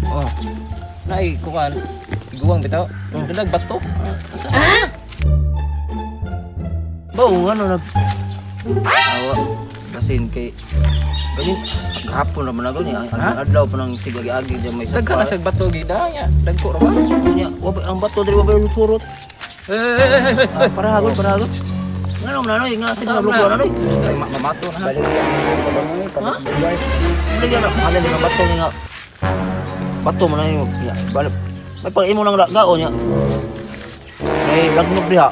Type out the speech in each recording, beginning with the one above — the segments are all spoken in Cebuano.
Oh. Naay kuan. Iguang bitaw. Dalag bato. Ba, ano nag awa basin kay ganin gahapon naman ako niya. Ang adlaw pa nang sigagi-agi diyan may Daghan na sag bato gida nya. Dagko ra ba? Niya, wa ang bato diri wa ba turot. Eh. Ah, parahagol, parahagol. Ngano man ano nga sige nabluko na noy. Ay, mamato na. Ha? Balik na halin nga bato nga. Bato man na ya, balik. May pag imo nang gaon niya. Kay lagnog diha.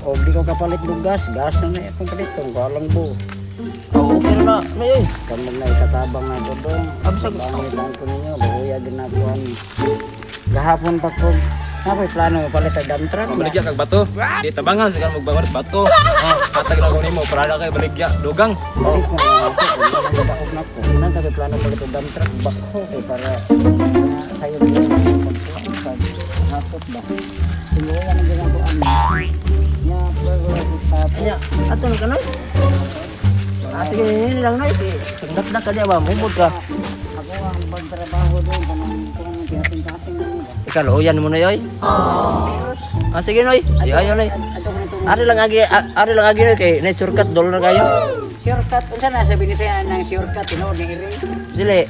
O di ko kapalit ng gas, gas na na itong palit kung galang bo. Oh, okay na na yoy. Kamag na ikatabang na ito dong. Absag. Bangit lang ko ninyo, bahuya ginakuan. Gahapon pa ko, nakoy plano palit ang dump truck. Mabaligya kag bato. Di tabangan sa magbangon sa bato. Hatag na ko nimo para na kay baligya dugang. Balik mo na ako, kung nang na ko. Nang kami plano palit ang dump truck, bakho kay para na sayo din ang pagkuhan sa hapot ba. Tinuwa ang ginagawa niya, pero sa Nya, ato na kanoy. Ah, sige, ini lang noy. Sangdat ka diya ba, mumod ka. Ako ang pagtrabaho doon, kanang kung kating-kating na ba. Ikaw luoyan mo na yoy. Ah, sige noy. Ay ayo noy. Ato ko nitong Ari lang agi noy kay na shortcut dollar kayo. Shortcut, unsa na sabi ni siya ng shortcut tinuod ni iri. Dili.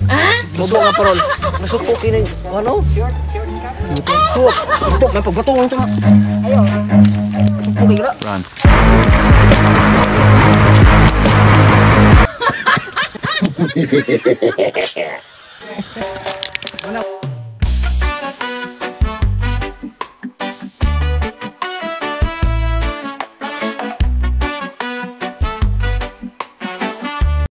Mubo nga parol. Nasuko kini ano? Shortcut. Suok. Ito may pagbato ito. Ayo. Suko kay gra. Run.